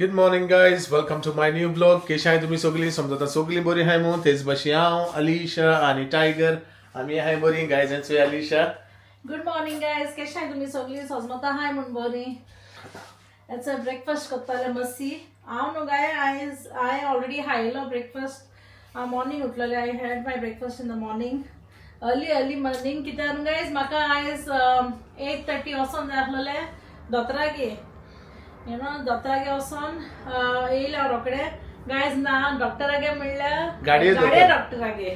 Good morning guys, welcome to my new vlog. केशी आहाय तुमी सगळीं? समजता सगळीं बरी आहाय म्हूण. तेच भाशेन हांव, अलिशा आनी टायगर आमी आहाय बरी. गायज, चोय अलिशा. गुड मॉर्निंग गायज, केशे आहाय तुमी सगळीं? सजमता हाय म्हूण बरी. याचा ब्रेकफास्ट करताले मस्ती. हांव न्हू गाय, आयज हांवें ऑलरेडी खायलो ब्रेकफास्ट. हांव morning उठलेलें. I had my breakfast in the morning, early early morning. कित्याक न्हू गायज, म्हाका आयज 8:30 वचोन जाय आसलेलें दोतोरागे, you know, दोतोरागे वचोन येयलें हांव रोखडें. गायज, ना डॉक्टरागे म्हणल्यार गाडये गाडये दोतोर. डॉक्टरागे.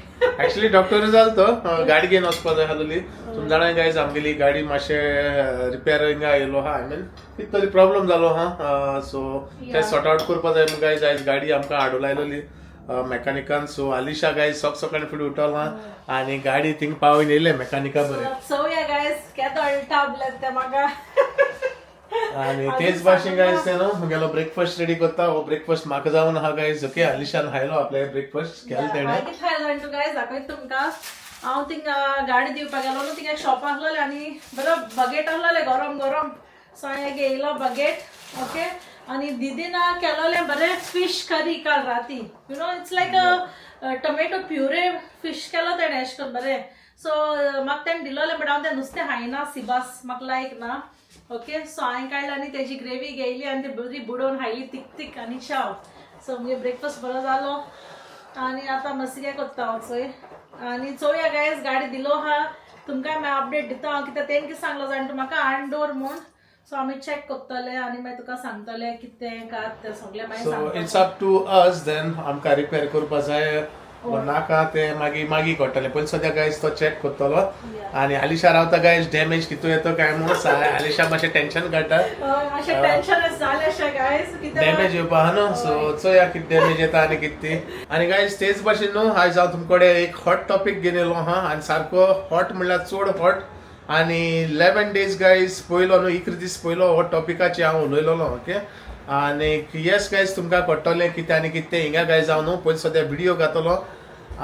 ऍक्च्युली डॉक्टर जाल तो, गाडी घेवन वचपा जाय आसलेली. तुमी जाणा गायज, आमगेली गाडी मातशें रिपेरिंगा येयलो आहा. I mean, कितें तरी प्रॉब्लम जालो आहा, सो ते सॉर्ट आउट करपा जाय म्हूण गायज आयज गाडी आमकां हाडून लायलोली मेकॅनिकान. सो आलिशा गायज सक सकाळी फुडें उठोला आनी गाडी थिंग पावून येयले मेकॅनिका बरें. चोवया गायज, केदो अळटा ते म्हाका. आणि तेच भाशेन गायज, ते न्हू म्हगेलो ब्रेकफास्ट रेडी करता. हो ब्रेकफास्ट म्हाका जावन आहा गायज. ओके, आलिशान खायलो आपले ब्रेकफास्ट केलो तेणें. हांवें कितें खायलो जाणा तूं गायज? दाखयता तुमकां. हांव थिंगा गाडी दिवपाक गेलो न्हू, थिंगा एक शॉप आसलेलें आनी बरो बगेट आसलेलें गरम गरम. सो हांवें घेयलो बगेट, ओके. आनी दिदीन केलोलें बरें फीश करी काल राती. You know, it's like a tomato puree fish केलो तेणें अशें करून बरें. सो म्हाका तेणें दिलोलें, बट हांव तें नुस्तें खायना, सिबास म्हाका लायक ना, ओके. सो हांवें काडलें आनी तेजी ग्रेवी घेयली आनी ती बरी बुडोवन खायली, तीक तीक आनी चाव. सो मुगे ब्रेकफास्ट बरो जालो आनी आतां मसिगे करता हांव चोय. आनी चोवया गायज, गाडी दिलो आहा, तुमकां मागीर अपडेट दिता हांव. कित्याक तेणें कितें सांगलो जाणा तूं म्हाका, हाडून दवर म्हूण. सो आमी चॅक करतले आनी मागीर तुका सांगतले कितें काय तें सगळें मागीर सो सांगता. It's up to us then, आमकां रिपेर करपा जाय वो नाका ते मागीर मागीर कळटलें. पयलीं सद्या गायज तो चॅक करतलो. आनी आलिशा रावता गायज, डॅमेज कितू येतो काय म्हूण आलिशा मातशें टेन्शन काडटा. हय, मातशें टेन्शन जालें अशें गायज, कित्याक डॅमेज येवपा आहा न्हू, सो चोया कितें डॅमेज येता आनी कितें ती. आनी गायज, तेच भाशेन न्हू आयज हांव तुमचे कडेन एक हॉट टॉपीक घेवन येयलो आहा आनी सारको हॉट म्हणल्यार चड हॉट. आनी 11 डेज गायज पयलो न्हू, 11 दीस पयलो हो टॉपिकाचेर हांव उलयलोलो, ओके. आनी येस गायज, तुमकां कळटलें कितें आनी कितें तें. हिंगा गायज, हांव न्हू पयलीं सद्या व्हिडियो घातलो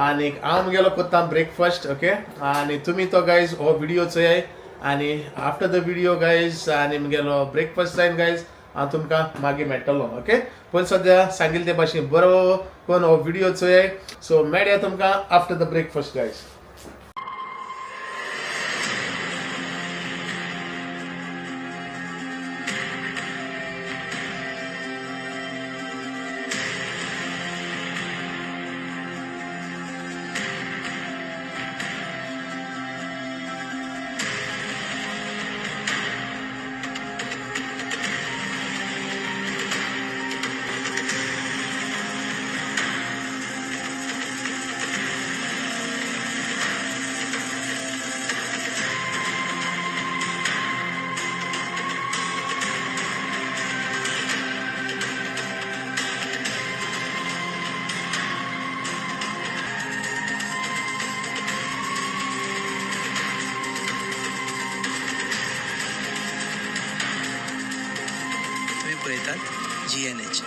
आनी हांव म्हगेलो करता ब्रेकफास्ट, ओके. आनी तुमी तो गायज हो व्हिडियो चोयाय आनी आफ्टर the video guys आनी म्हगेलो ब्रेकफास्ट जायन गायज, हांव तुमकां मागीर मेळटलो, ओके. पयलीं सद्या सांगिल्ले ते भाशेन बरो कोन्न हो व्हिडियो चोयाय. सो मेळया तुमकां आफ्टर the breakfast guys. तुम्ही पळयतात जीएनएच.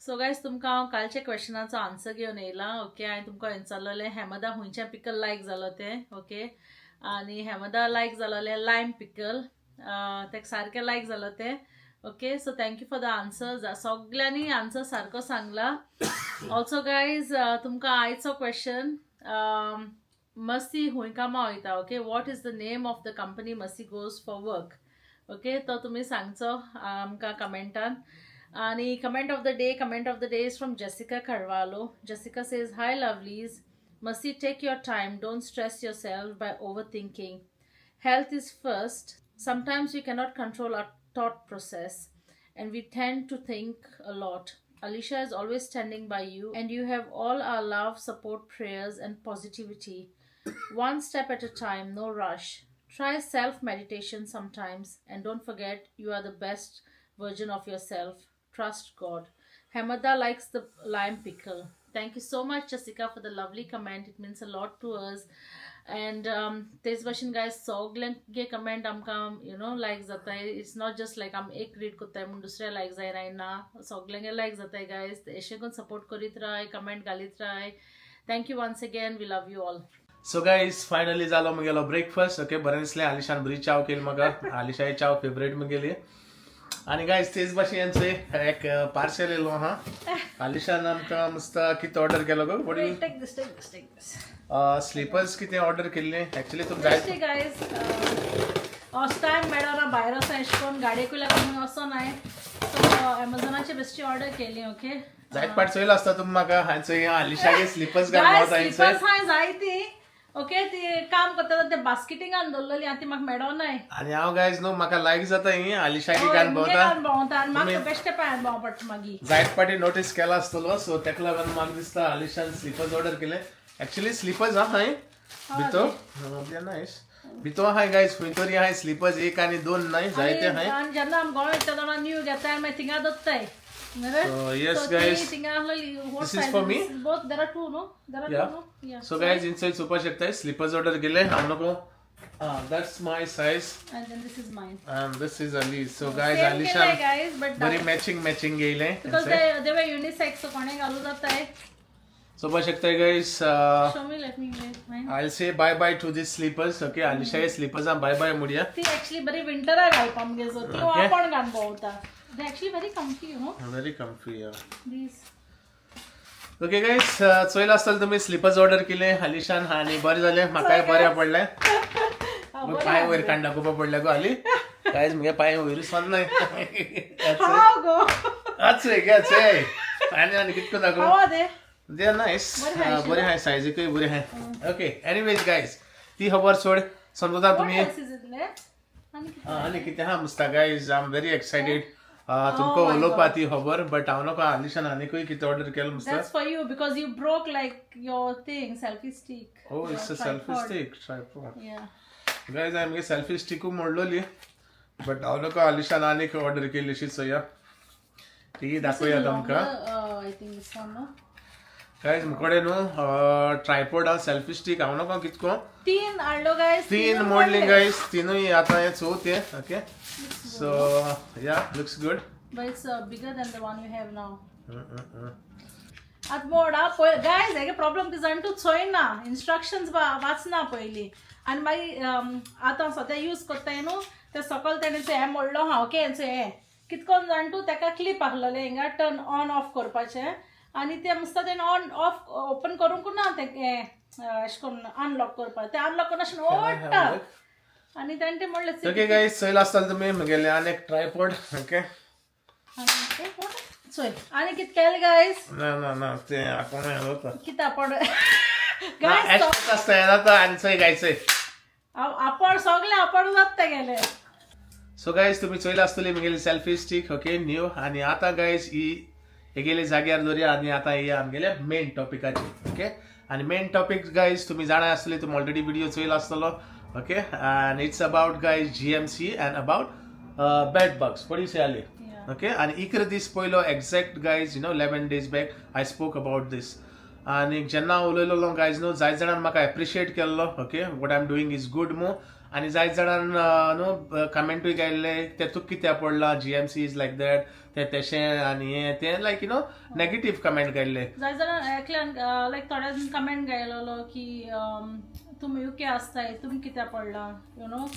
सो गायज, तुमकां हांव कालच्या क्वेश्चनाचो आन्सर घेवन येयलां, ओके. हांवें तुमकां विचारलेलें हेमदा खुंयचें पिकल लायक जालो तें, ओके. आनी हेमदा लायक जालोलें लायम पिकल, तेका सारकें लायक जालो तें, okay. So thank you for the answer. सगल्यांनी आन्सर सारको सांगला. ऑल्सो गायज, तुमकां आयचो क्वेश्चन, मस्ती खूंय कामां वयता, okay. What is the name of the company Masi goes for work, okay. तो तुमी सांगचो आमकां कमेंटान. आणि comment of the day, comment of the day is from Jessica Carvalho. Jessica says, "Hi lovelies, Masi, take your time. Don't stress yourself by overthinking. Health is first. Sometimes we cannot control our thought process and we tend to think a lot. Alisha is always standing by you and you have all our love, support, prayers, and positivity. One step at a time, no rush. Try self meditation sometimes and don't forget you are the best version of yourself. Trust God. Hamada likes the lime pickle." Thank you so much, Jessica, for the lovely comment. It means a lot to us. And तेच भाशेन guys, सगल्यांगे comment आमकां you know लायक जाताय. It's not just like आमी एक read करताय म्हूण दुसऱ्या लायक जायना. ना, सगल्यांगे लायक जाताय गायज. अशें करून सपोर्ट करीत राय, कमेंट घालीत राय. Thank you once again. We love you all. So guys, finally जालो म्हगेलो ब्रेकफास्ट, ओके. बरें दिसलें. आलिशान बरी चाव केली म्हाका. आलिशाची चाव फेवरेट म्हगेली. आनी गायज तेच भाशेन एक पार्सल येयलो आहा. आलिशान आमकां मस्त कितें ऑर्डर केलो गो? What Wait, take this, take this, take this. Slippers कितें ऑर्डर केल्ले एक्चुली तुम जाय. बेश्टे गायज, टायम मेळना भायर वचोन एशें करून गाडयेकूय लागून वचोनाय, सो एमेझॉनाचेर बेश्टी ऑर्डर केली, ओके. जायत पाट चोयलो आसता तुमी म्हाका हांवें चोय आलिशागे स्लिपर्स घालून गायज, वता. स्लिपर्स हांवें जायती, ओके, ती काम करता ते बास्केटिंगान दवरलेली आनी ती म्हाका मेळोनाय. आनी हांव गायज न्हू म्हाका लायक जाता ही आलिशागी घालून भोंवता. भोंवता आनी म्हाका बेश्टे पांयान भोंव पडटा मागीर. जायत पाटी नोटीस केला आसतलो. सो तेका लागून म्हाका दिसता आलिशान स्लिपर्स ऑर्डर केले. एक्चुली स्लिपर्स आहा हांवें भितर, नायस भितर आहाय गायज, खंय तरी आहाय स्लिपर्स, एक आनी दोन न्हय, जायते आहाय. आनी जेन्ना आमी गोंय वयता तेन्ना न्यू घेता आनी मागीर थिंगा दवरताय. So, yes, guys. This is for me? Both, there are two, no? There are Yeah. two, no? Yeah. So guys, inside चोवपाक शकताय, स्लिपर्स ऑर्डर केले हांव नको. That's my size. And then this is mine. And this is Ali. So guys, Same Alishan केलंय guys, but बरी matching matching येयलें. because they were unisex, so कोणें घालू जाताय. चोवपाक शकताय guys. Show me, let me wear mine. I'll say bye bye to these slippers. Okay, Alisha slippers bye bye मुडिया. ती actually बरी विंटराक घालपा आमगे, सो ती Okay. आपण घालून भोंवता. They actually very comfy. Very comfy, yeah. These. Okay guys, चोयला आसतलें तुमी स्लिपर्स ऑर्डर केले आलिशान आनी बरें जालें, म्हाकाय बरें पडलें. पांय वयर काडून दाखोवपा पडलें गो आली. गायज, मुगे पांय वयरूच वचनाय. How go? आचय गे चय आनी आनी कितको दाखोव. How are they? They are nice. बरें हाय. बरें हाय, सायजीकूय बरें हाय. ओके, एनिवेज गायज, ती खबर सोड समजता What तुमी. else is in there? आनी कितें? आनी कितें आहा मुस्ता. Guys, I am very excited तुमकां Oh my उलोवपा ती खबर, बट हांव नको आलिशान आनीकूय कितें ऑर्डर केलें मुस्ता. That's for you because you broke like your thing, selfie stick. Oh, Your it's a selfie tripod. Stick, tripod. Yeah. Guys, हांवें म्हगे सेल्फी स्टिकूय मोडलोली, बट हांव नको आलिशान आनीक ऑर्डर केली शी चोया, ती दाखोवया तुमकां. I think this one, no? Guys, मुकडे न्हू ट्रायपॉड आहा, सेल्फी स्टीक, हांव नको कितको तीन हाडलो गायज. तीन मोडली गायज, तिनूय आतां हें चवथें. Okay, so yeah, looks good. But it's bigger than the one you have now. आतां मोड आ पळय गायज, हेगे प्रॉब्लम कितें जाण, तूं चोयना इन्स्ट्रक्शन्स वाचना पयलीं आनी मागीर आतां सद्या यूज करताय न्हू ते सकयल तेणें हें मोडलो आहा, ओके. हेंचो हें कितकोन जाण तूं, तेका क्लिप आहलेलें हिंगा टर्न ऑन ऑफ करपाचें आनी तें मस्त तेणें ऑन ऑफ ओपन करूंक ना तें हें अशें करून अनलॉक करपाक, तें अनलॉक करून अशें ओडटा आनी तेणें तें म्हणलें. ओके गायज, चोयला आसतलें तुमी म्हगेलें आनी एक ट्रायपॉड. ओके. चोय आनी कितें केलें गायज. ना ना ना, तें आपूण हें जाता. कितें आपण ना, गायज? एशेंच आसता, हें जाता आनी चोय गायज चोय. आपण सगळे आपण जाता गेले. सो गायज, तुमी चोयला आसतली म्हगेली सेल्फी स्टीक, ओके, न्यू. आनी आतां गायज ही हेगेली जाग्यार दवरया आनी आतां ही आमगेले मेन टॉपिकाचेर. ओके, आनी मेन टॉपीक गायज तुमी जाणा आसतली, तुमी ऑलरेडी व्हिडिओ चोयला आसतलो. Okay, and it's about guys GMC and about bed bugs. What you say, Ali? Yeah. Okay, आनी 11 दीस पयलो exact guys, 11 days back I spoke about this. आनी जेन्ना हांव उलयलेलो गायज न्हू, जायत जाणान म्हाका एप्रिशिएट केल्लो, okay, what I am doing is good मू. आनी जायत जाणान न्हू कमेंटूय केल्ले, ते तुका कित्याक पडला, GMC is like that, ते तेशें आनी हें तें, like you know negative comment केल्ले. जाय जाल्यार एकल्यान लायक थोड्यान कमेंट गायलेलो की तुमी युके आसताय, तुमी कित्याक पडला, you know,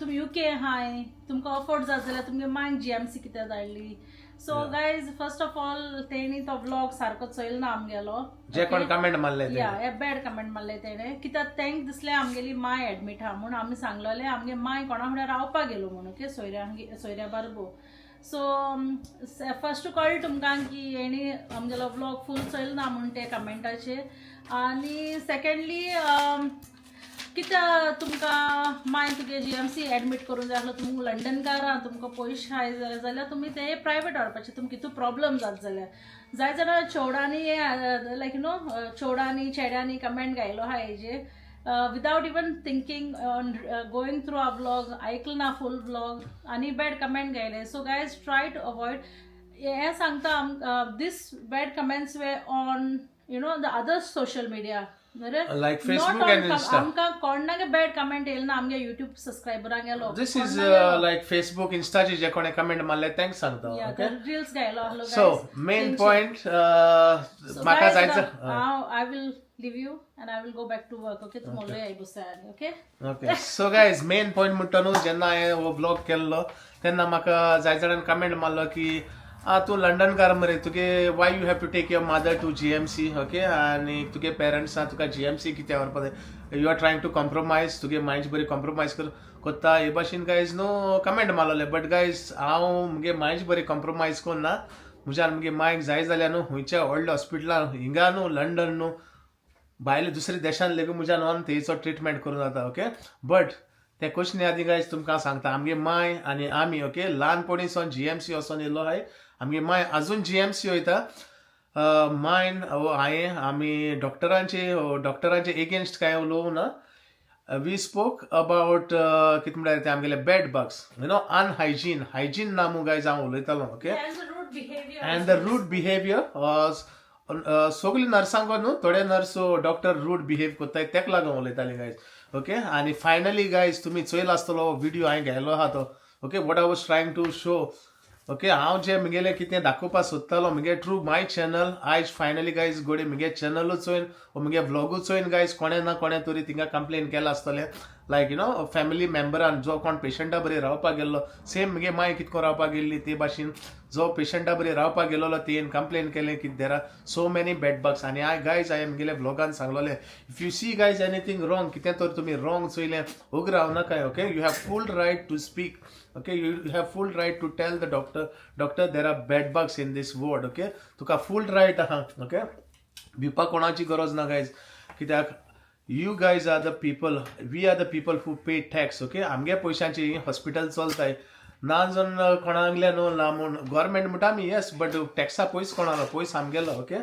तुमी युके हाय, तुमकां अफोर्ड जात जाल्यार तुमगे मांयक जीएमसी कित्याक धाडली. So guys, first of all तेणी तो व्लॉग सारको चोयलो ना आमगेलो. जे कोण कमेंट मारले ते. या, हे बॅड कमेंट मारले तेणे, कित्याक तेंक दिसलें आमगेली माय एडमीट आहा म्हूण. आमी सांगलेलें आमगे माय कोणा फुडें रावपाक गेलो म्हूण, ओके, सोयऱ्यांगे सोयऱ्या बारबो. सो फर्स्ट कळ्ळें तुमकां की हेणी आमगेलो व्लॉग फूल चोयलो ना म्हूण ते कमेंटाचेर. आनी सेकेंडली, कित्याक तुमकां माय तुगे जीएमसी एडमीट करूंक जाय आसलो? तुमकां लंडनकार आहा, तुमकां पयशे आहाय जाल्यार तुमी ते प्रायवेट व्हरपाचें तुमकां कितू प्रॉब्लम जात जाल्यार. जाय जाणां चेवडांनी लायक you know चेवडांनी चेड्यांनी कमेंट घायलो आहा हेजेर without even thinking on going through a vlog, आयकलो ना फूल व्लॉग आनी बॅड कमेंट घायले. So guys, try to avoid हें सांगता. This bad comments were on the other social media. Like Facebook and Insta. आमकां कोणाक बॅड कमेंट येयला ना आमगे युट्यूब सबस्क्रायबरांगेलो. This is like Facebook इन्स्टाचे जे कोणे कमेंट मारले तांकां सांगता, ओके. रिल्स घायलो आहलो. सो मेन पॉयंट म्हाका जायचो I will leave you and I will go back to work, okay? तूं उलोय बसाय आनी, okay? Okay, so guys, main point म्हणटा न्हू, जेन्ना हांवें हो ब्लॉग केल्लो तेन्ना म्हाका जाय जाणान कमेंट मारलो की आ तूं लंडनकार मरे, तुगे why you have to take your mother to GMC, okay? आनी तुगे पेरंट्सां तुका जीएमसी कित्याक व्हरपा जाय, you are trying to compromise, तुगे मायचे बरी कॉम्प्रोमायज कर कोत्ता, हे भाशेन गायज न्हू कमेंट मारलोले. बट गायज, हांव मुगे मायचे बरी कॉम्प्रोमायज कोन्ना. म्हज्यान मुगे मायक जाय जाल्यार न्हू खुंयच्या व्हडल्या हॉस्पिटलान, हिंगा न्हू लंडन न्हू, भायले दुसऱ्या देशान लेगीत म्हज्यान वचून थंयचो ट्रिटमेंट करूं जाता, ओके? बट ते क्वेश्चन आदी गायज तुमकां सांगता, आमगे माय आनी आमी, ओके, ल्हानपणी सावन जीएमसी वचोन येयलो आहाय. आमगे माय अजून जीएमसी वयता. मायन हांवें आमी डॉक्टरांचे एगेन्स्ट कांय उलोवंक ना. We spoke about कितें म्हणल्यार ते आमगेले bed bugs, unhygiene, hygiene ना मू गायज हांव उलयतालो, okay? And the rude behavior. And the rude behaviour. सगली नर्सांक न्हू, थोडे नर्स, डॉक्टर रूड बिहेव करताय, तेका लागून उलयताले गायज, ओके? आनी फायनली गायज, तुमी चोयला आसतलो व्हिडियो हांवें घायलो आहा तो, okay, what I was trying to show, okay? हांव जे मुगेलें कितें दाखोवपाक सोदतालो मुगे थ्रू my channel, आयज फायनली गायज गोडे मुगे चॅनलूच चोयन वो मुगे व्लॉगूच चोयन गायज कोणें ना कोणें तरी थिंगा कंप्लेन केलां आसतलें, लायक you know family मेंबरान जो कोण पेशंटा बरी रावपाक गेल्लो, सेम मुगे माय कितको रावपाक गेल्ली ते भाशेन जो पेशंटा बरी रावपाक गेलोलो तेन कंप्लेन केलें की there are so many bed bugs. आनी हांवें गायज, हांवें मुगेले व्लॉगान सांगलोलें, if you see guys anything wrong, कितें तर तुमी रॉंग चोयलें, ओगी रावनाकाय, okay? You have full right to speak, okay? You have full right to tell the doctor, "Doctor, there are bed bugs in this ward," okay? तुका फूल right आहा, okay? भिवपाक कोणाची गरज ना guys, कित्याक you guys are the people, we are the people who pay tax, okay? आमगे पयशांची hospital चलताय. ना जण कोणागले न्हू ना म्हूण गव्हर्मेंट म्हणटा आमी, येस, बट टॅक्सा पयस कोणालो, पयस आमगेलो, okay?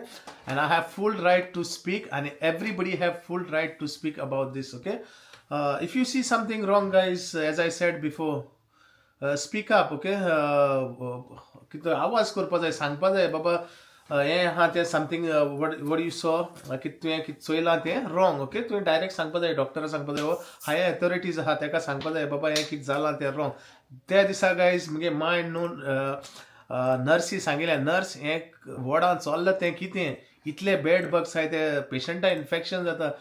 And I have full right to speak आनी everybody have full right to speak about this, okay? If you see something wrong, guys, as I said before, speak up, okay? कितें आवाज करपा जाय, सांगपा जाय, बाबा हें आहा तें something what you saw, कितें तुवें कितें चोयलां तें रॉंग, ओके? तुवें डायरेक्ट सांगपा जाय, डॉक्टरा सांगपा जाय वो हायर अथॉरिटीज आहा तेका सांगपा जाय, बाबा हें कितें जालां तें रॉंग. त्या दिसा गायज मुगे मायंड न्हू नर्सी सांगिल्लें, नर्स हें वॉर्डान चल्लां तें कितें, इतले बेड बग्स आहाय, ते पेशंटा इन्फेक्शन जाता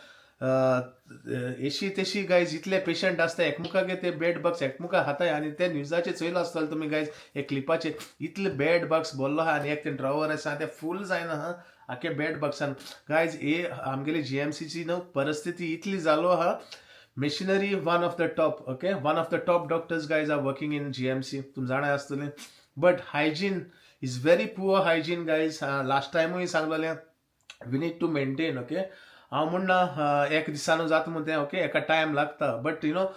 एशी तेशी. गायज, इतले पेशंट आसता एकमुखागे, ते बेड बग्स एकमुखा खाताय. आनी ते न्यूजाचेर चोयला आसतले तुमी गायज, हे क्लिपाचेर इतले बेड बग्स भरलो आहा आनी एक ते ड्रॉवर आसा ते फूल जायना आहा आख्खे बेड बग्सान. गायज, हे आमगेली जीएमसीची न्हू परिस्थिती इतली जालो आहा. Machinery one of the top, okay? One of the top doctors, guys, are working in GMC, तुम जाणा आसतलें, but hygiene is very poor hygiene, guys. Last टायमूय सांगलेलें, we need to maintain, okay? हांव म्हणना एक दिसानू जाता म्हूण तें, ओके? एका टायम लागता, बट you know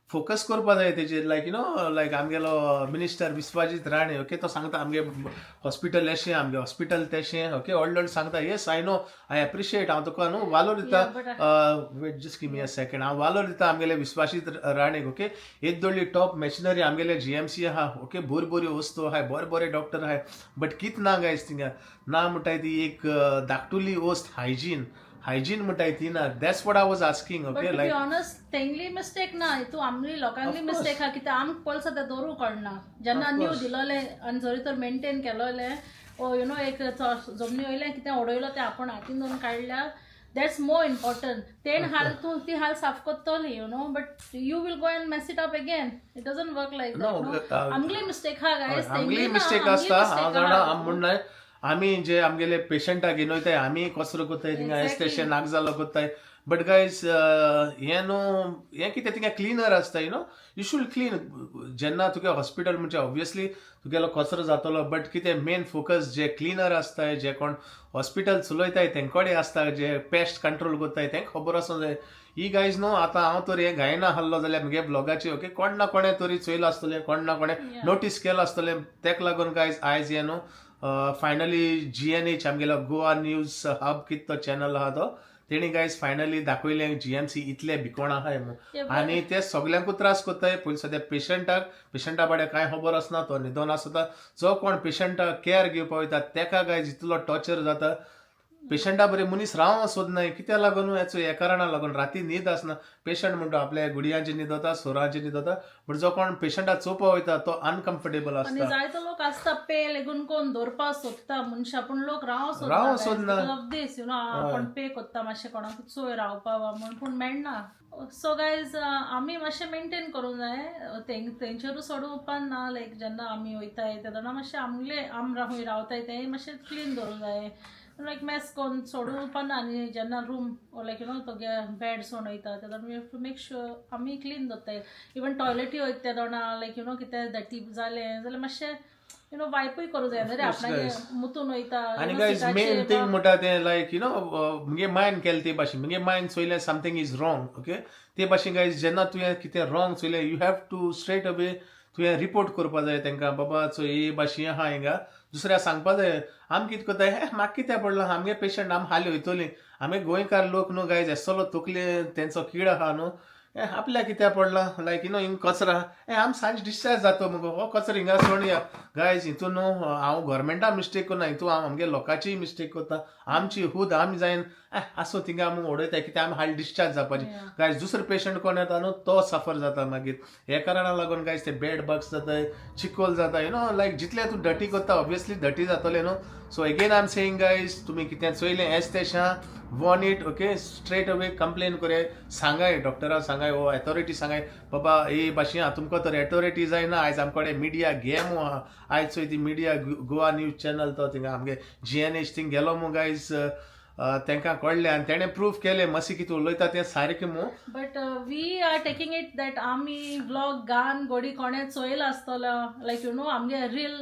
focus करपा जाय तेजेर. लायक you know लायक आमगेलो मिनिस्टर विश्वाजीत राणे, ओके, तो सांगता आमगे हॉस्पिटल अशें, आमगे हॉस्पिटल तेशें, ओके, व्हडले व्हडले सांगता. Yes, I know, I appreciate. हांव तुका न्हू वालोर दिता. Wait, just give me a second. हांव वालोर दिता आमगेले विश्वाजीत राणेक, ओके? एक दोडली टॉप मशिनरी आमगेले जीएमसी आहा, ओके? बरी बरी वस्तू आहाय, बरे बरे डॉक्टर आहाय, बट कित ना गायज, थिंगा ना म्हणटाय ती एक धाकटुली वस्त, हायजीन, हायजीन म्हणटाय ती ना. That's what I was asking. But okay to be like honest, तेंगली mistake ना, तूं आमली लोकांली Of course. Mistake आहा, कित्याक आमकां पयलीं सद्दां दवरूं कळना जेन्ना Of new course. दिलोलें आनी जरी तर मेंटेन केलोलें ओ you know एक जमनी वयल्यान कितें उडयलो तें आपूण हातीन धरून काडल्या, that's more important. तेण हाल तूं ती हाल साफ करतली, but you will go and mess it up again. It doesn't work like No, that. आमगली mistake आहा गायज. आमगेली मिस्टेक आसता, हांव जाणा. आम म्हणनाय, आमी जे आमगेले पेशंटाक घेवन वयताय, आमी कचरो करताय थिंगा, हें तेशें नाक जालो करताय. बट गायज, हें न्हू, हें कितें, थिंगा क्लिनर आसता, you should clean. जेन्ना तुगे हॉस्पिटल म्हणजे ऑब्वियसली तुगेलो कचरो जातलो, बट कितें मेन फोकस जे क्लिनर आसताय, जे कोण हॉस्पिटल चलयताय तेंकोडे आसता, जे पेस्ट कंट्रोल करताय तेंका खबर आसूं जाय. ही गायज न्हू, आतां हांव तर हें घायना आहलो जाल्यार मुगे ब्लॉगाचे, ओके, कोण ना कोणें तरी चोयलां आसतलें, कोण ना कोणें नोटीस केलां आसतलें. तेका लागून गायज, आयज हें न्हू फायनली जीएनएच, आमगेलो गोवा न्यूज हब कितें तो चॅनल आहा तो, तेणी गायज फायनली दाखयलें जीएमसी इतले भिकोण आहाय म्हूण. आनी ते सगल्यांकूच त्रास करताय. पयलीं सद्या पेशंटाक, पेशंटा बाडे कांय खबर आसना, तो न्हिदोन आसता. जो कोण पेशंटाक केअर घेवपा वयता तेका गायज इतलो टॉर्चर जाता. पेशंटा बरे मनीस रावंक सोदनाय. कित्याक लागून? हेचो हे कारणा लागून राती न्हीद आसना. पेशंट म्हणटा आपल्या गुडयांची न्हीद वता, सोरांची न्हीद वता, बट जो कोण पेशंटा चोवपा वयता तो अनकम्फर्टेबल आनी आसता. जायतो लोक आसता पे लेगून कोण दवरपाक सोदता मनशां, पूण लोक रावंक रावंक सोदना सोदना. ऑफ these you know आपण पे कोत्ता मातशें कोणाक चोय रावपा वा म्हूण, पूण मेळना. सो गायज, आमी मातशें मेंटेन करूंक जाय. तेंचेरूच सोडूंक उपकारना. लायक जेन्ना आमी वयताय तेन्ना मातशें आमले आम खंय रावताय तेंय मातशें क्लीन दवरूंक जाय. लायक मॅस करून सोडूंक उपकारना. आनी जेन्ना रूम लायक you know तुगे बेड सोडून वयता तेन्ना we have to make sure आमी क्लीन दवरताय. इवन टॉयलेटी वयता तेन्ना लायक you know कितें डटी जालें जाल्यार मातशें you know वायपूय करूं जाय न्ही रे. Of course, आपणागे guys. मुतून वयता. आनी गायज, मेन थिंग म्हणटा तें लायक you know मुगे मायंड केलें ते भाशेन, मुगे मायंड चोयलें समथींग is wrong, okay. ते भाशेन गायज, जेन्ना तुवें कितें रॉंग चोयलें, you have to straight away तुवें रिपोर्ट करपा जाय तांकां, बाबा चोय हे भाशेन आहा हिंगा. दुसऱ्या सांगपा जाय. आमी कितें करता, हे म्हाका कित्याक पडलां, आमगे पेशंट, आमी हाली वयतलीं. आमी गोंयकार लोक न्हू गायज, एसलो तकले तेंचो कीड आहा न्हू. ए आपल्याक कित्याक पडलां, लायक you know हिंग कचरा, ए आमी सांज डिस्चार्ज जातो मुगो, हो कचरो हिंगा सोडया. गायज, हितून न्हू हांव गोवोरमेंटा मिस्टेक करना, हितून हांव आमगे लोकांचीय मिस्टेक करता. आमची खूद आमी जायन ए आसूं थिंगा आमी उडयता, कित्याक आमी हाली डिस्चार्ज जावपाची. गायज, दुसरो पेशंट कोण येता न्हू तो सफर जाता मागीर. हे कारणा लागून गायज ते बेड बग्स जाताय, चिकोल जाता. You know लायक जितले तूं डटी करता, ऑब्वियसली डटी जातले न्हू. So again I am saying guys, तुमी कितें चोयलें एज तेशा warn it, okay, straight away complain करयाय, सांगाय डॉक्टराक सांगाय वो एथॉरिटी सांगाय, बाबा हे भाशेन आहा. तुमकां तर एथॉरिटी जायना. आयज आमचे कडेन मिडिया गेम आहा. आयज चोय ती मिडिया, गोवा न्यूज चॅनल तो थिंगा आमगे जीएनएच थिंग गेलो मू गायज. तांकां कळ्ळें आनी तेणें प्रूफ केलें मसी कितें उलयता तें सारकें मू. But we are taking it that आमी व्लॉग गान गोडी कोणें चोयला आसतलो. लायक you know आमगे रील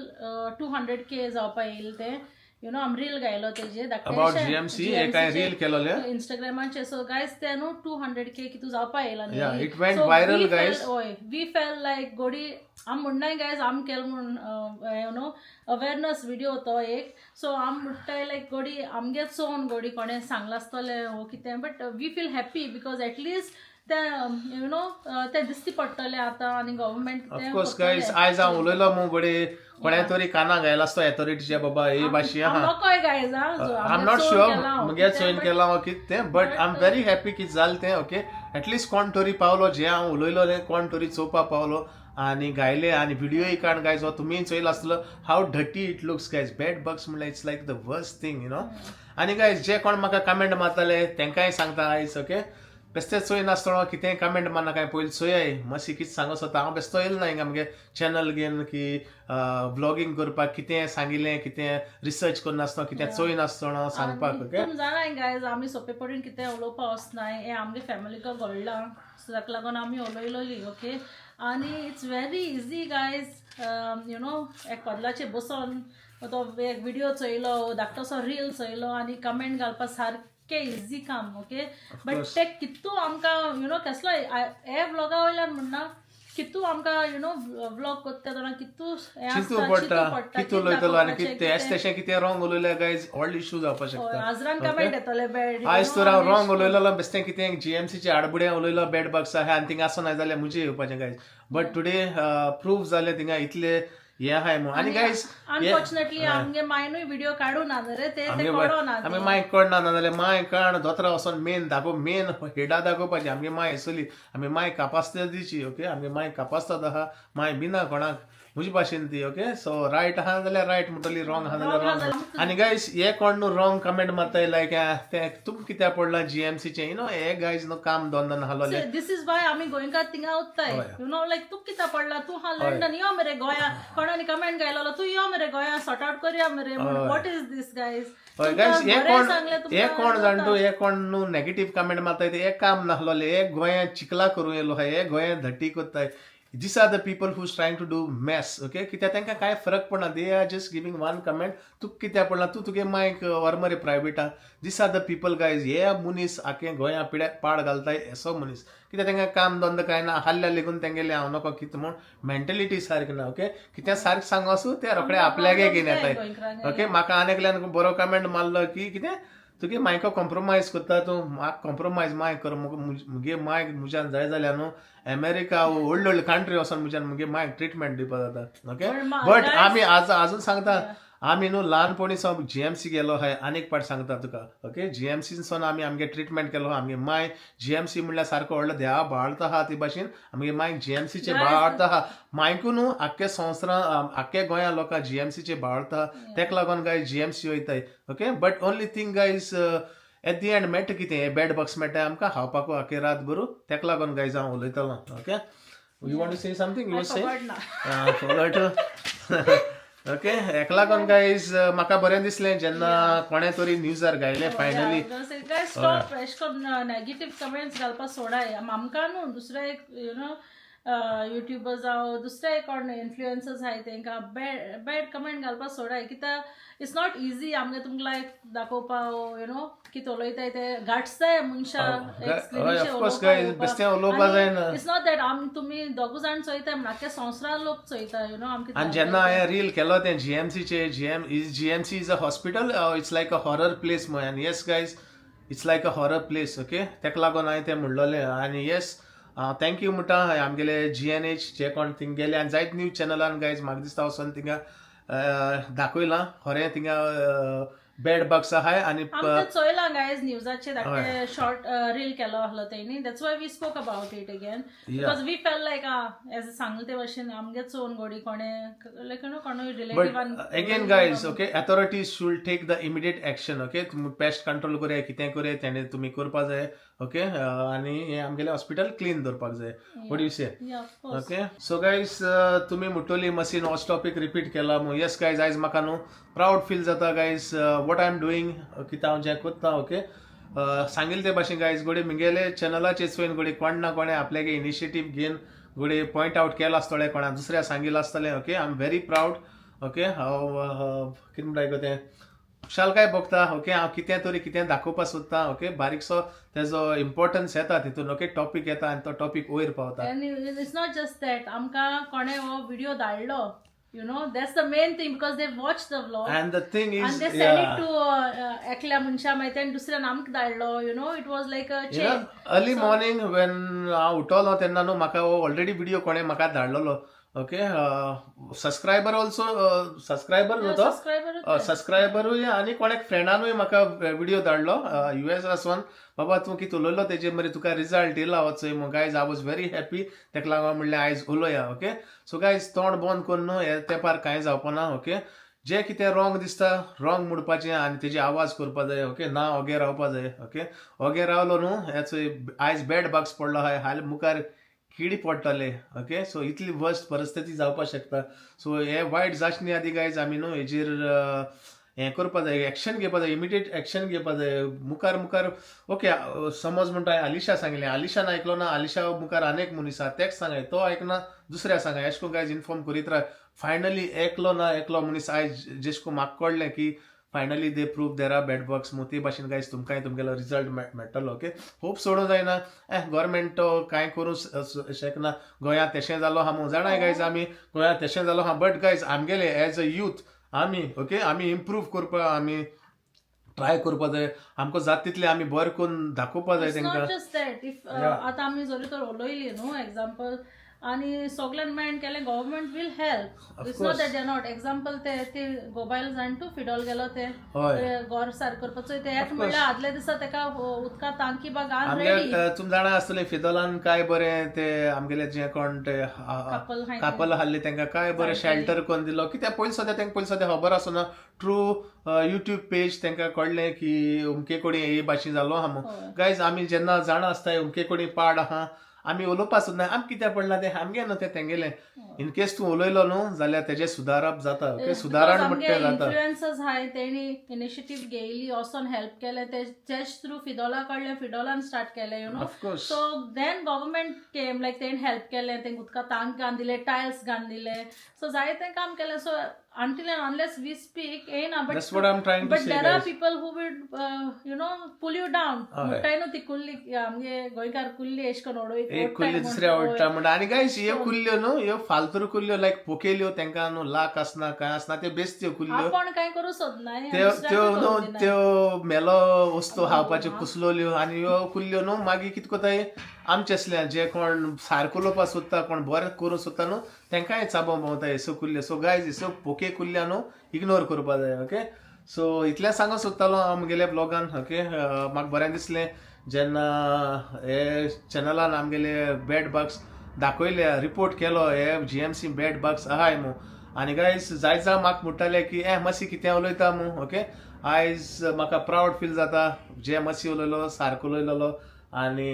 200K जावपा येयल तें. You know आमी रील घायलो तेजे. अबाउट जीएमसी एक हांवें रील केलोलें. इंस्टाग्रामाचेर. सो गायज, ते न्हू 200K कितू जावपा येयला. Yeah, it went viral, guys. हय, we felt लायक गोडी आम म्हणनाय गायज आम केल म्हूण you know awareness video तो एक. सो आम म्हणटाय लायक गोडी आमगे चोवन गोडी कोणें सांगलां आसतलें वो कितें, but we feel happy because at least तें you know तें दिसती पडटलें आतां आनी गव्हर्मेंट. ऑफकोर्स गायज, आयज हांव उलयलो मू, गोडे कोणा तरी कानाक घायला आसतो एथॉरिटीच्या, बाबा हे भाशेन आहा. नकोय guys. I am not sure मुगे चोयन केलां वा कितें तें, but I am very happy की जालें तें. ओके, एटलिस्ट कोण तरी पावलो, जें हांव उलयलो कोण तरी चोवपा पावलो आनी गायले आनी व्हिडियोय काड. गायज, हो तुमीय चोयला आसतलो how dirty it looks, guys. Bed bugs म्हणल्यार it's like the worst thing you know. आनी गायज, जे कोण म्हाका कमेंट मारताले तेंकांय सांगता आयज, ओके, बेस्ते चोय नासतना कितेंय कमेंट मारना काय. पयलीं चोयाय मातशी कितें सांगो सोदता. हांव बेस्तो येयलो ना हिंगा आमगे चॅनल घेवन की व्लॉगींग करपाक. कितें सांगिल्लें, कितें रिसर्च करनासतना, कितें चोय नासतना सांगपाक, ओके. तुम जाणाय गायज, आमी सोंपेपणी कितें उलोवपा वचनाय. हें आमगे फॅमिलीक घडलां, सो ताका लागून आमी उलयलोली, ओके. आनी it's very easy guys, you know एक कदलाचेर बसोन तो एक व्हिडिओ चोयलो, धाकटोसो रील चोयलो आनी कमेंट घालपा सारकें इजी काम, ओके. बट ते कितू आमकां you know केसलो हे व्लॉगा वयल्यान म्हणना, कितू आमकां you know vlog करता तेन्ना कितू हें चिंतू आसता, पडटा चिंतू कितें उलयतलो आनी दाखोवपाचें, कितें एस तशें कितें रॉंग उलयल्यार गायज व्हडलो इशू जावपाक शकता. हजरान कमेंट येतले बॅड. आयज तर हांव रॉंग उलयलो, बेश्टें कितें जीएमसीचे आडबुड्यां उलयलो, बेड बग्स आहा आनी थिंगा आसना जाल्यार मुजे येवपाचें गायज. बट टुडे प्रूफ जालें थिंगा इतले हें आहाय म्हणून. आनी गायज, अनफॉर्च्युनेटली आमगे मायनूय व्हिडिओ काडू ना रे, ते ते कळो ना. आमी माय कळना, ना जाल्यार माय काण दोतरा वचोन मेन दाखोव, मेन हेडा दाखोवपाची. आमगे माय आसली, आमी माय कापास्ताद दिची, ओके. आमगे माय कापास्ताद आहा, माय बिना कोणाक म्हजे भाशेन ती, ओके. सो रायट आहा जाल्यार रायट म्हणटली, रॉंग आहा जाल्यार रॉंग. आनी गायज, हे कोण न्हू रॉंग कमेंट मारताय लायक ते तुमकां कित्याक पडलां जीएमसीचें, you know हे गायज न्हू काम दोन दोन हालोले. This is why आमी गोंयकार थिंगा उत्ताय. You know लायक तूं कित्याक पडला, तूं हा लंडन यो मरे गोंया. कोणानी कमेंट घायलो, तूं यो मरे गोंया, सॉर्ट आउट करया मरे. What is this guys? हय गायज, हे कोण, हे कोण जाण तूं, हे कोण न्हू नेगेटीव कमेंट मारताय ते हे काम नासलोले. हे गोंयांत चिखला करूं येयलो आहा, हे गोंयांत धटी करताय. These are the people who's trying to do mess, okay. कित्याक तांकां कांय फरक पडना. They are just giving one comment, तुका कित्याक पडला, तूं तुगे मायक व्हर मरे प्रायवेटा. These are the people guys. हे मनीस आखे गोंया पिड्याक पाड घालताय असो मनीस, कित्याक तांकां काम धंदो कांय ना. आहल्या लेगून तेंगेले हांव नको कितें म्हूण मेंटेलिटी सारकी ना, ओके. कितें सारकें सांगू आसूं ते रोखडे आपल्यागे घेवन येताय, ओके. म्हाका आनी एकल्यान बरो कमेंट मारलो की कितें तुगे मायको कॉम्प्रोमायज करता तूं. म्हाका कॉम्प्रोमायज माय कर, मुगे मायक म्हज्यान जाय जाल्यार न्हू अमेरिका व्हडले व्हडले कंट्री वचोन म्हज्यान मुगे मायक ट्रिटमेंट दिवपा जाता, ओके. बट आमी आज आजून सांगता, आमी न्हू ल्हानपणी सावन जीएमसी गेलो आहाय. आनीक पाट सांगता तुका, ओके. जीएमसीन सावन आमी आमगे ट्रिटमेंट केलो. आमगे माय जीएमसी म्हणल्यार सारको व्हडलो देवा बाळता आहा. ते भाशेन आमगे मायक जीएमसीचे बाळता आहा. मायकू न्हू, आख्खे संवसारां, आख्खे गोंया लोकां जीएमसीचे बाळता. तेका लागून गायज जीएमसी वयताय, okay. But only thing guys, at the end मेळटा कितें? हे बेड बग्स मेळटा आमकां खावपाकू आख्खे रात बरू. तेका लागून गायज हांव उलयतलो, okay. You want to say something? You say. Forgot ना. ओके, हेका लागून गायज म्हाका बरें दिसलें जेन्ना कोणें तरी न्यूजार गायलें फायनली. गायज स्टॉप, एशें करून नेगेटीव कमेंट्स घालपा सोडाय. आमकां न्हू, दुसरे you know YouTuber जावं दुसरे कोण इन्फ्लुएन्सर्स आहाय, तेंकां बॅड बॅड कमेंट घालपा सोडाय, कित्याक it's not easy आमगे तुमकां लायक दाखोवपा, you know कितें उलयताय ते गाट्स जाय मनशां. हय, ऑफकोर्स गायज, बेश्टें उलोवपा जायना. It's not that आम तुमी दोगू जाण चोयताय म्हण, आख्खे संवसारान लोक चोयता, you know आमकां. आनी जेन्ना हांवें रील केलो तें जीएमसीचे, GM is GMC is a hospital, it's like a horror place म्हय. आनी yes guys, it's like a horror place, okay. तेका लागून हांवें तें म्हणलोलें. आनी येस, thank you म्हणटा आमगेले जीएनएच जे कोण थिंग गेले आनी जायत न्यूज चॅनलान गायज, म्हाका दिसता वचोन थिंगा दाखयलां खरें थिंगा बेड बग्स आहाय आनी आमी ते चोयलां गायज न्यूजाचेर, धाकटे शॉर्ट रील केलो आहलो तेणी. That's why we spoke about it again, because we felt like as सांगले ते भशेन आमगे चोवन गोडी कोणे लायक you know कोणूय but रिलेटिवान. Again guys, okay, authorities should take the immediate action, okay. तुमी पेस्ट कंट्रोल करया, कितें करया, तेणे तुमी करपा जाय, ओके. आनी हें आमगेलें हॉस्पिटल क्लीन दवरपाक जाय. What you say? Yeah, of course. Okay, so guys, तुमी मुट्टोली मशीन होच टॉपीक रिपीट केला मू. येस गायज, आयज म्हाका न्हू प्रावड फील जाता guys, what I am doing, कितें हांव जें कोत्ता, ओके. सांगिल्ले ते भाशेन गायज, घोडये मुगेले चॅनलाचेर चोयन घोडये कोण ना कोणें आपल्यागे इनिशिएटीव घेवन घोडये पॉयंट आवट केलां आसतलें, कोणा दुसऱ्या सांगिल्लें आसतलें, okay. I am very proud, okay. हांव कितें म्हणटा गो तें खुशालकाय भोगता, ओके. हांव कितें तरी कितें दाखोवपाक सोदता, ओके. बारीकसो तेजो इम्पोर्टन्स येता तितून, ओके. टॉपीक येता आनी तो टॉपीक वयर पावता. And it's not just that, आमकां कोणें हो व्हिडिओ धाडलो, that's the main thing, because they watch the vlog. And the thing and is they send it to एकल्या मनशा, मागीर तेणें दुसऱ्यान आमकां धाडलो, it was like a chain. Early morning when हांव उठलो तेन्ना न्हू म्हाका ऑलरेडी व्हिडिओ कोणें म्हाका धाडलेलो, ओके. सबस्क्रायबर ऑल्सो, सबस्क्रायबर न्हू तो. सबस्क्रायबर. सबस्क्रायबरूय आनी कोणेक फ्रेंडानूय म्हाका व्हिडिओ धाडलो युएस आसोन, बाबा तूं कितें उलयलो तेजेर मरे तुका रिजल्ट येयला वचय मग. Guys, I was very happy. तेका लागून म्हणलें आयज उलोया, ओके. सो गायज, तोंड बंद करून न्हू हे तेंपार कांय जावपाना, ओके. जें कितें रॉंग दिसता रॉंग म्हणपाचें आनी तेजी आवाज करपा जाय, ओके. ना ओगे रावपा जाय, ओके. ओगे रावलो न्हू, हेचो आयज बेड बग्स पडलो आहाय, हाल मुखार किडी पडटले, ओके. सो इतली वर्स्ट परिस्थिती जावपाक शकता. सो हे वायट जावचे न्ही आदी गायज, आमी न्हू हेजेर हें करपा जाय, एक्शन घेवपा जाय, इमिडिएट एक्शन घेवपा जाय. मुखार मुखार, ओके, समज म्हणटा आलिशा सांगिल्लें, आलिशान आयकलो ना, आलिशा मुखार आनी एक मनीस आहा, तेक सांगाय, तो आयकना दुसऱ्या सांगाय. अशें करून गायज इन्फॉर्म करीत राव. फायनली एकलो ना एकलो मनीस आयज जेश करून म्हाका कळ्ळें की finally they prove there are bed bugs मू, ते भाशेन गायज तुमकांय तुमगेलो रिजल्ट मेळटलो, ओके. होप सोडूंक जायना. ए गव्हर्मेंट कांय करूं शकना, गोंयांत तेशें जालो आहा म्हूण जाणाय गायज, आमी गोंयांत तेशें जालो आहा. बट गायज, आमगेले एज अ यूथ आमी, ओके, आमी इम्प्रूव करपाक आमी ट्राय करपा जाय. आमकां जाता तितलें आमी बरें करून दाखोवपा जाय it's तांकां. Not just that, if आतां आमी जरी तर उलयली न्हू एग्जाम्पल आनी सगल्यान मायंड केलें, government will help. It's not that they not. Example, ते ते गोबायल जाण टू फिडॉल गेलो ते घर सार करपाचो ते एक म्हणल्यार आदल्या दिसा तेका उदका टांकी बा घाल आमगे रेडी. तुमी जाणा आसतलें फिदोलान काय बरें ते आमगेले जे कोण ते कापल हाय. कापल आहले, तांकां काय बरें शेल्टर करून दिलो. कित्याक पयलीं सद्या तांकां पयलीं सद्या खबर आसना. ट्रू युट्यूब पेज तांकां कळ्ळें की अमके कडेन हे भाशेन जालो आहा म्हूण. गायज, आमी जेन्ना जाणा आसताय अमके कडेन पाड आहा, आमी उलोवपा सोदना. आमी कित्याक पडलां तें आमगे न्हू, तें तेंगेलें. इन केस तूं उलयलो न्हू जाल्यार तेजें सुदारप जाता, ओके. सुदारण म्हणटा तें जाता. इन्फ्लुएन्सर्स हाय, तेणी इनिशिएटीव घेयली, वचोन हेल्प केलें, तेच थ्रू फिदोला कळ्ळें, फिदोलान स्टार्ट केलें, you know. Of course. So then government came, like तेणी हेल्प केलें, तेंका उदका टांक घालून दिले, टायल्स घालून दिले, सो जायतें काम केलें. So until and unless we speak येयना, but That's what I'm trying to but say, there are guys. people who will pull you down. म्हणटाय न्हू ती कुल्ली, आमगे गोंयकार कुल्ली एश करून उडोय. एक कुल्ली दुसऱ्या आवडटा म्हणटा. आनी गायज, ह्यो कुल्ल्यो न्हू, ह्यो फालतू कुल्ल्यो, लायक पोकेल्यो, तांकां न्हू लाक आसना कांय आसना, त्यो बेसत्यो कुल्ल्यो. आपूण कांय करूं सोदना. त्यो त्यो न्हू त्यो मेलो वस्तू खावपाच्यो कुसलोल्यो. आनी ह्यो कुल्ल्यो न्हू मागीर कितें कोताय, आमचे असल्या जे कोण सारको उलोवपाक सोदता, कोण बरें करूंक सोदता न्हू. तेंकांय चाबो भोंवता हेसो कुल्ल्यो. सो गायज, हेसो पोके कुल्ल्या न्हू इग्नोर करपा जाय, ओके. सो इतलें सांगूंक सोदतालो हांव म्हगेल्या ब्लॉगान, ओके. म्हाका बरें दिसलें जेन्ना हे चॅनलान आमगेले बेड बग्स दाखयले, रिपोर्ट केलो हे जीएमसी बेड बग्स आहाय मू. आनी गायज, जाय जाण म्हाका म्हणटाले की ए मसी कितें उलयता मू, ओके. आयज म्हाका प्रावड फील जाता, जे मसी उलयलो सारको उलयलेलो. आनी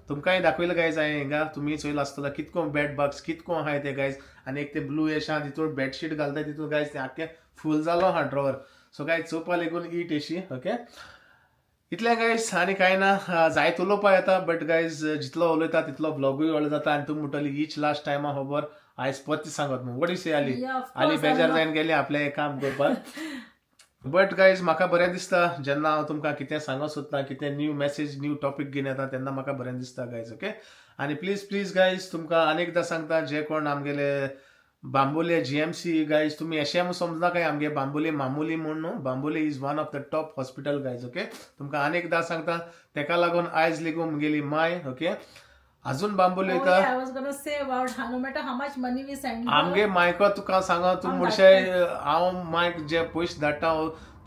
तुमकांय दाखयलें गायज हांवें, हिंगा तुमी चोयला आसतलो कितको बेड बग्स कितको आहाय ते गायज. आनी एक ते ब्लू येशा तितून बेडशीट घालताय, तितून गायज ते आख्खें फूल जालो आहा ड्रॉवर. सो गायज, चोवपा लेगून it येशी, ओके. इतलें गायज, आनी कांय ना. जायत उलोवपा येता, बट गायज, जितलो उलयता तितलो ब्लॉगूय व्हडलो जाता आनी तुमी म्हणटली हीच लास्ट टायमा खबर आयज परती सांगत मू. What you आली? Yeah, of आली course, बेजार I जायन गेली आपलें हें काम करपाक. बट गायज, म्हाका बरें दिसता जेन्ना हांव तुमकां कितें सांगूंक सोदता, कितें न्यू मॅसेज, न्यू टॉपीक घेवन येता, तेन्ना म्हाका बरें दिसता गायज, ओके. आनी प्लीज प्लीज गायज, तुमकां आनी एकदां सांगता, जे कोण आमगेले बांबोले जीएमसी गायज, तुमी अशें समजना काय आमगे बांबोली मामुली म्हूण न्हू. Bambolim is one of the top hospital guys, okay. तुमकां आनी एकदां सांगता, तेका लागून आयज लेगून म्हगेली माय, ओके, अजून बांबोली Oh, वयता. yeah, I was gonna say about how no matter how much money we send her, आमगे मायको तुका सांग, तूं हांव म्हणशे हांव मायक जे पयशे धाडटा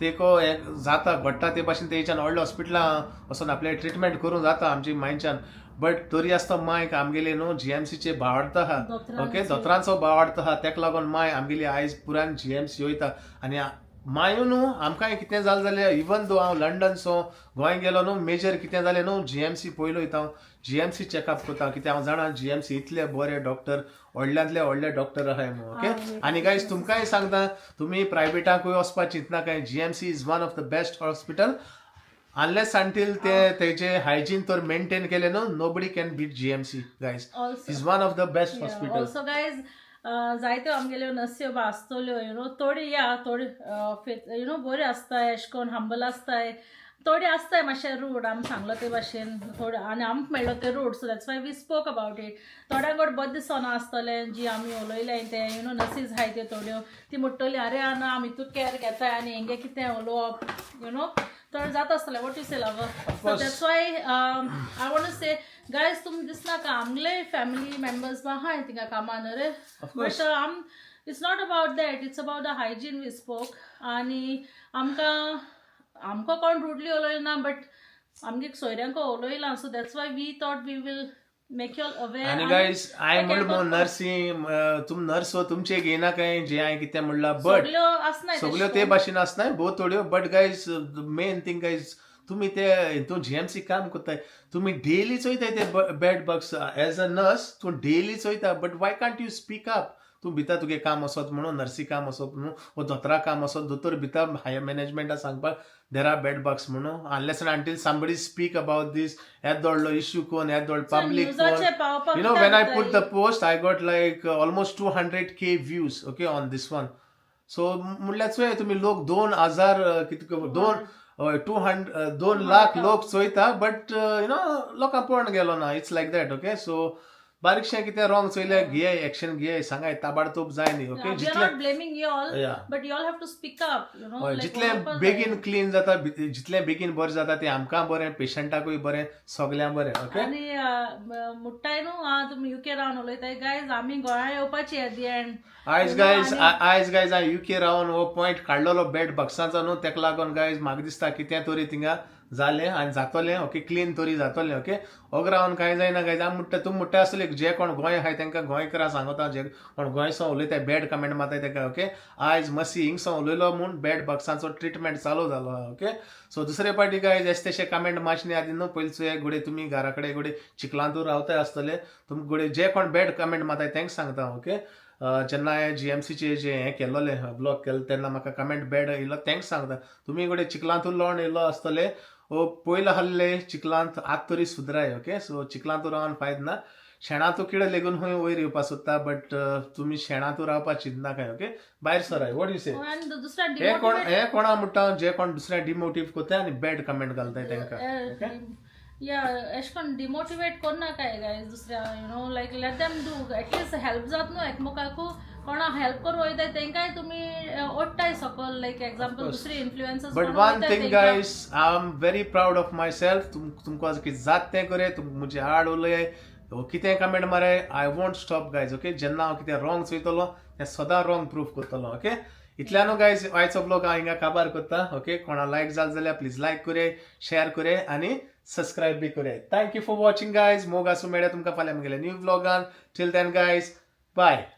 तेको हें जाता घडटा ते भाशेन तेच्यान व्हडल्या हॉस्पिटलां वचोन आपलें ट्रिटमेंट करूंक जाता आमची मायच्यान, बट तरी आसतना मायक आमगेले न्हू जीएमसीचे भावार्थ आहा, ओके, दोतोरांचो भावार्थ आहा. तेका लागून माय आमगेली आयज पुरान जीएमसी वयता. आनी मायो न्हू आमकांय कितें जालें जाल्यार, इवन दो हांव लंडन सो गोंय गेलो न्हू, मेजर कितें जालें न्हू, जीएमसी पयलो वयता हांव, जीएमसी चॅकअप करता. कित्याक हांव जाणा जीएमसी इतले बरे डॉक्टर, व्हडल्यांतले व्हडले डॉक्टर आहाय म्हणून, ओके. आनी गायज, तुमकांय सांगता, तुमी प्रायवेटाकूय वचपाक चिंतनाकाय. GMC is one of the best hospital. Unless until ते तेजे हायजीन तर मेंटेन केले न्हू, nobody can beat GMC guys. Also is one of the best hospital. Also guys, जायत्यो आमगेल्यो नर्स्यो बा आसतल्यो, you know, थोडी या थोडी you know बऱ्यो आसताय, अशें करून हंबल आसताय. थोडी आसताय मातशे रूड, आमी सांगलो ते भाशेन थोडे, आनी आमकां मेळ्ळो ते rude, so that's why we spoke about it. थोड्यांक गोड बरें दिसना आसतलें जी आमी उलयलें तें, you know, nurses आहाय त्यो थोड्यो, ती म्हणटली अरे आना आमी इतू कॅर घेताय आनी हेंगे कितें उलोवप, you know, थोडें जाता आसतलें. What you say, lover? So that's why I want to say guys, तुमी दिसनाका, आमगेले फॅमिली मेंबर्स बा आहाय थिंगा कामान रे, but um it's not about that, it's about the hygiene we spoke. आनी आमकां आमकां कोण रुडली उलयना, बट आमगे सोयऱ्यांक उलयलां, so that's why we thought we will make you all aware. आनी गायज, हांवें म्हणलें मो नर्सी, तुम नर्स हो, तुमचे घेयना काय जे हांवें कितें म्हणलां, बट सगल्यो आसनाय. सगल्यो ते भाशेन आसनाय, भोव थोड्यो. But guys, main thing guys, तुमी ते हितून जीएमसी काम करताय, तुमी डेली चोयताय ते bed bugs. As a nurse तूं डेली चोयता, but why can't you speak up? तूं भिता तुगे काम असत म्हणून, नर्सी काम असत म्हणून, वो दोतोरा काम असत, दोतोर भिता हायर मॅनेजमेंटा सांगपाक there are bed bugs म्हणून. Unless and until somebody speak about this, येदो व्हडलो इश्यू कोन, येदो व्हडलो पब्लीक न्यूजाचे पावपाक. You know, when I put the post, I got like almost 200K views, okay, on this one. So म्हणल्यार चोय तुमी, लोक 2000 कितके, दोन 200 2 लाख लोक चोयता, बट you know लोकांक पळोवन गेलो ना. It's like that, okay. So बारीकशें कितें रॉंग चोयल्यार घेय एक्शन, घेय, सांगाय ताबाडतोब जाय न्ही, ओके. We are जितलें not blaming you all, but you all have to speak up. हय, जितलें बेगीन क्लीन जाता, जितलें बेगीन बरें जाता तें आमकां बरें, पेशंटाकूय बरें, सगल्यांक बरें, ओके. आनी मुट्टाय न्हू आं, तुमी युके रावन उलयताय गायज, आमी गोंया येवपाची एट the and. आयज गायज, आयज गायज हांवें युके रावन हो पॉयंट काडलेलो बेड बग्सांचो न्हू, तेका लागून गायज म्हाका दिसता कितें तरी थिंगा जालें आनी जातोलें, ओके, क्लीन तरी जातोलें, ओके. ओग रावन कांय जायना गायज. आमी म्हणटा, तुमी म्हणटा आसतले, जे कोण गोंय आहाय तांकां गोंयकारां सांगता, जे कोण गोंयसो उलयताय, बॅड कमेंट मारताय तेका, ओके. आयज मसी हिंगसो उलयलो म्हूण बॅड बग्सांचो ट्रिटमेंट चालू जालो, ओके. सो दुसरे पाटी गायज, अशें तशें कमेंट मारचे आदी न्हू पयलीं चोया घोडये तुमी घरा कडेन घोडये चिखलांतू रावताय आसतले तुमकां. घोडये जे कोण बॅड कमेंट मारताय तांकां सांगता, ओके. जेन्ना हांवें जीएमसीचे जे हें केल्लोलें, ब्लॉग केल्लो, तेन्ना म्हाका कमेंट बॅड येयलो, तांकां सांगता, तुमी घोडये चिखलांतू लोण येयलो आसतले, ओ पयलो आहले चिखलांत, आत तरी सुदराय, ओके. सो चिखलांतू रावन फायद ना. शेणांतू किडे लेगून खंय वयर येवपा सोदता, बट तुमी शेणांतू रावपा चिंतनाकाय, ओके, भायर सराय. What you say? आनी दुसऱ्या हे कोण, हे कोणा म्हणटा, जे कोण दुसऱ्या डिमोटिव करताय आनी बॅड कमेंट घालताय तांकां. या, एशें कोन्न डिमोटिवेट कोन्नाकाय गायज दुसऱ्या, like let them do, at least help जात न्हू एकमेकाकू. कोणा हेल्प करूं वयताय तेंकांय तुमी ओडटाय सकल, लायक एग्जाम्पल दुसरी influencers. But one thing guys, I am very proud of myself. तुमकां कितें जात तें करे, तुम म्हजे आड उलय. कितें कमेंट मारे, I won't stop guys, okay. जेन्ना हांव कितें रॉंग चोयतलो तें सदां रॉंग प्रूफ करतलो, ओके. इतल्यान गायज आयचो ब्लॉग हांव हिंगा काबार करता, ओके. कोणा लायक जाल जाल्यार प्लीज लायक करे, शेअर करे आनी सबस्क्रायब बी करे. Thank you for watching guys. मोग आसूं, मेळ्या तुमकां फाल्यां म्हगेल्या new ब्लॉगान. Till then guys, bye.